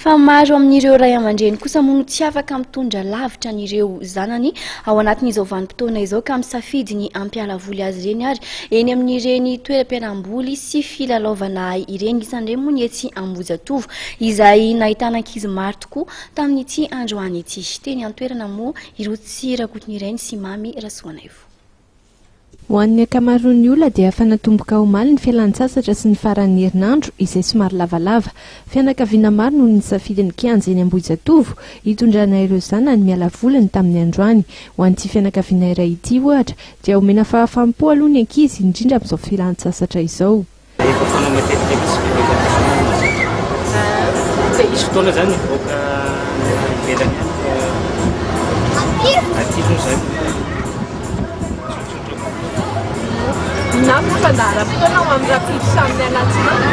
Fa maro amin'ireo ray aman-dreny kosa moa no tsy afaka mitondra lavitra an'ireo zanany ao anatin'izao vanim-potoana izao ka misafidy ny hampiala voly azy ireny ary eny amin'ireny toeram-pialamboly sy filalaovana ireny. Isan'ireny moa ny etsy Ambohijatovo izay nahitana ankizy maro tokoa tamin'ity androany ity. Teny an-toerana moa i Rotsy Rakotonirainy sy Mamy Rasoanaivo. Ho an'ny ankamaroan'ny olona dia efa natomboka omaly ny fialan-tsasatra sy ny faran'ny herinandro izay somary lavalava. Fianakaviana maro no nisafidy ny kianja eny Ambohijatovo hitondrana ireo zanany miala voly ny tamin'ny androany. Ho an'ity fianakaviana iray ity ohatra dia omena fahafaham-po aloha ny ankizy indrindra amin'izao fialan-tsasatra izao. Efa fanao matetika mihitsy ny rehefa misy mahazatra. Misy fotoana zany mivoaka ivelany any fa aty aloha zany tsotsotra kokoa. Inona avy ny fandaharam-potoana ho amin'ny rahampitso sy amin'ny alatsinainy?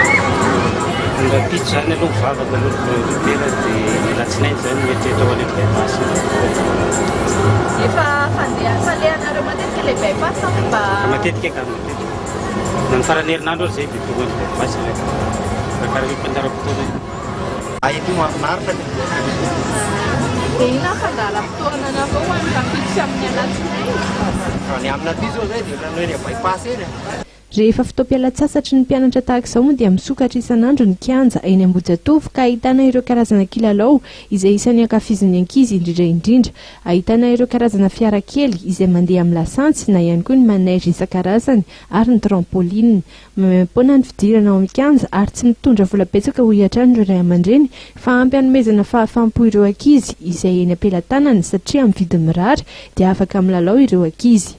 Ny rahampitso zany aloha mivavaka aloha ny prioritaire dia ny alatsinainy zany mieritreritra ho any amin'ny bypass. Efa fandeha falehanareo matetika ilay bypass sa hoe mba. Matetika ka matetika. Na ny faran'ny herinandro aza izay dia tonga any Bypass ilay arakaraka ny fandaharam-potoana io. Ay ity mahafinaritra ka. Dia inona ny fandaharam-potoananareo ho an'ny rahampitso sy amin'ny alatsinainy? Raha ny amina aty izao izay dia ohatran'ny hoe eny Bypass eny e. Rehefa fotoam-pialan-tsasatry ny mpianatra tahaka izao moa dia misokatra isan'andro ny kianja eny Ambohijatovo ka ahitana ireo karazana kilalao izay isan'ny ankafizin'ny ankizy indrindra indrindra. Ahitana ireo karazana fiara kely izay mandeha amin'ny lasantsy na ihany koa ny manège isan-karazany ary ny trampoline. Maimaimpoana ny fidirana ao amin'ny kianja ary tsy mitondra vola betsaka hoy hatrany ireo ray aman-dreny fa ampy hanomezana fahafaham-po ireo ankizy izay eny am-pelatanany satria amin'ny vidiny mirary dia afaka milalao ireo ankizy.